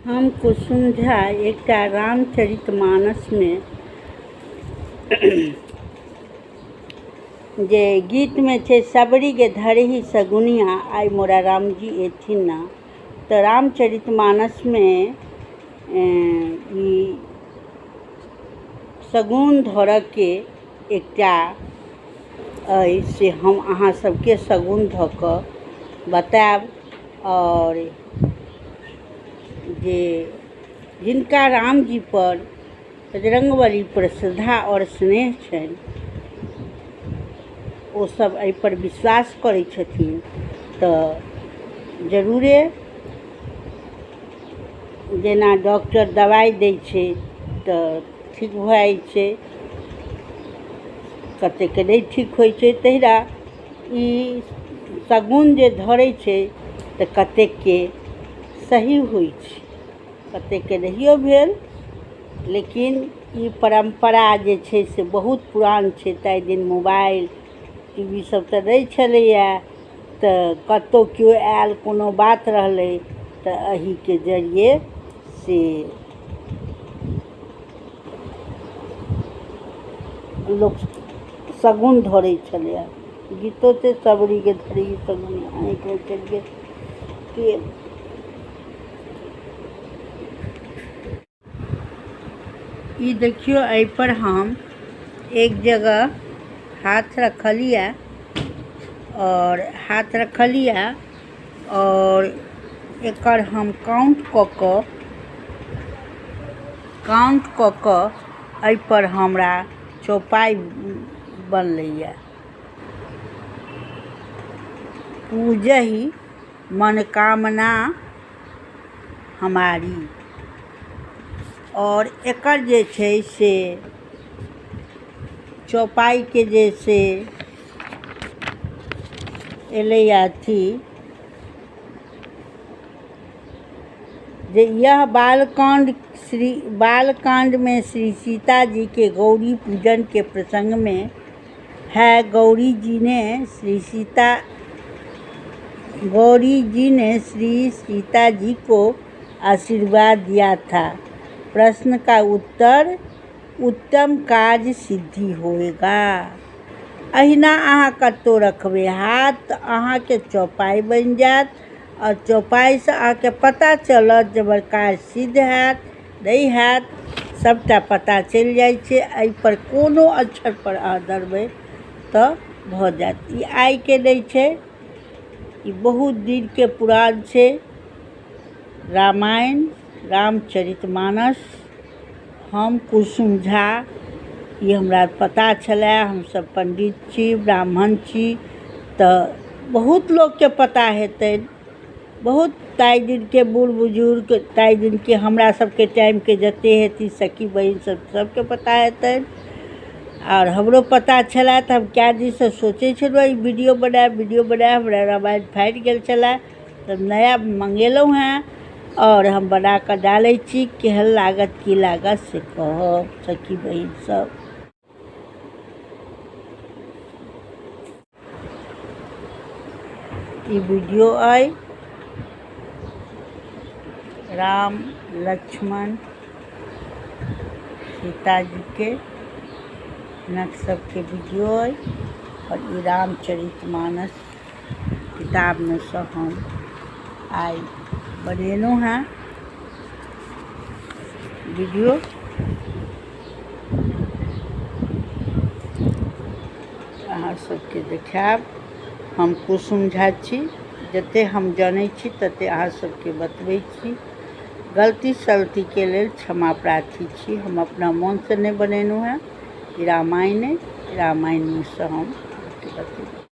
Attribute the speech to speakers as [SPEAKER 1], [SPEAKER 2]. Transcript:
[SPEAKER 1] हम कुसुम झा एकटा रामचरित मानसमे जे गीतमे छै सबरी गे धरही सगुनिया आइ मोरा रामजी एथिन ना, तऽ रामचरित मानसमे ई शगुन धरऽके एकटा अइ से हम अहाँ सबके शगुन धऽ कऽ बतायब। आओर जे जिनका रामजी पर बजरंगबली पर श्रद्धा आओर स्नेह छनि ओ सब एहि पर विश्वास करै छथिन, तऽ जरूरे जेना डॉक्टर दवाइ दै छै तऽ ठीक भऽ जाइ छै, कतेकके नहि ठीक होइ छै, तहिना ई शगुन जे धरै छै तऽ कतेकके सही होइ छै, कतेकके नहियो भेल। लेकिन ई परम्परा जे छै से बहुत पुरान छै। ताहि दिन मोबाइल टी वी सब तऽ नहि छलैया, तऽ कतौ केओ आयल कोनो बात रहलै तऽ एहिके जरिये से लोक शगुन धरै छलैया। गीतो छै सबरीके धरी शगुन आँखि। ई देखियौ, एहि पर हम एक जगह हाथ रखलियै और हाथ रखलियै और एकर हम काउंट कऽ कऽ एहि पर हमरा चौपाइ बनलैया। पूजहि मनकामना हमारी। और एकर जे छै से चौपाइके जे से एलैया अथी जे यह बालकांड श्री बालकांड में श्री सीता जी के गौरी पूजन के प्रसंग में है। गौरी जी ने श्री सीता गौरी जी ने श्री सीता जी को आशीर्वाद दिया था। प्रश्न का उत्तर उत्तम कार्य सिद्धि होएगा। अहिना अहाँ कतहु रखबै हाथ, अहाँके चौपाइ बनि जायत आओर चौपाइसँ अहाँके पता चलत जे हमर काज सिद्ध हैत नहि हैत, सबटा पता चलि जाइ छै। एहिपर कोनो अक्षर पर अहाँ धरबै तऽ भऽ जायत। ई आइके नहि छै, ई बहुत दिनके पुरान छै। रामायण रामचरितमानस हम कुसुम झा, ई हमरा पता छलै। हमसब पंडित छी, ब्राह्मण छी, तऽ बहुत लोकके पता हेतनि। बहुत ताहि दिनके बूढ़ बुजुर्ग, ताहि दिनके हमरा सबके टाइमके जते हेथिन सखी बहिन सब, सबके पता हेतनि आओर हमरो पता छलै। तऽ हम कए दिनसँ सोचै छलहुँ ई वीडियो बनायब वीडियो बनायब। हमरा रामायण फाटि गेल छलै तऽ नया मंगेलहुँ हेँ आओर हम बनाकऽ डालै छी। केहन लागत की लागत से कहब सखी बहिन सब। ई वीडियो अइ राम लक्ष्मण सीता जी के हिनक सबके वीडियो अइ और ई रामचरितमानस किताबमे सँ हम आइ बनेलहुँ हेँ वीडियो। अहाँ सबके देखायब। हम कुसुम झा छी, जते हम जनै छी तते अहाँ सबके बतबै छी। गलती सलतीके लेल क्षमा प्रार्थी छी। हम अपना मोनसँ नहि बनेलहुँ हेँ। ई रामायण अइ, रामायणमे सँ हम अहाँके बतेलहुँ।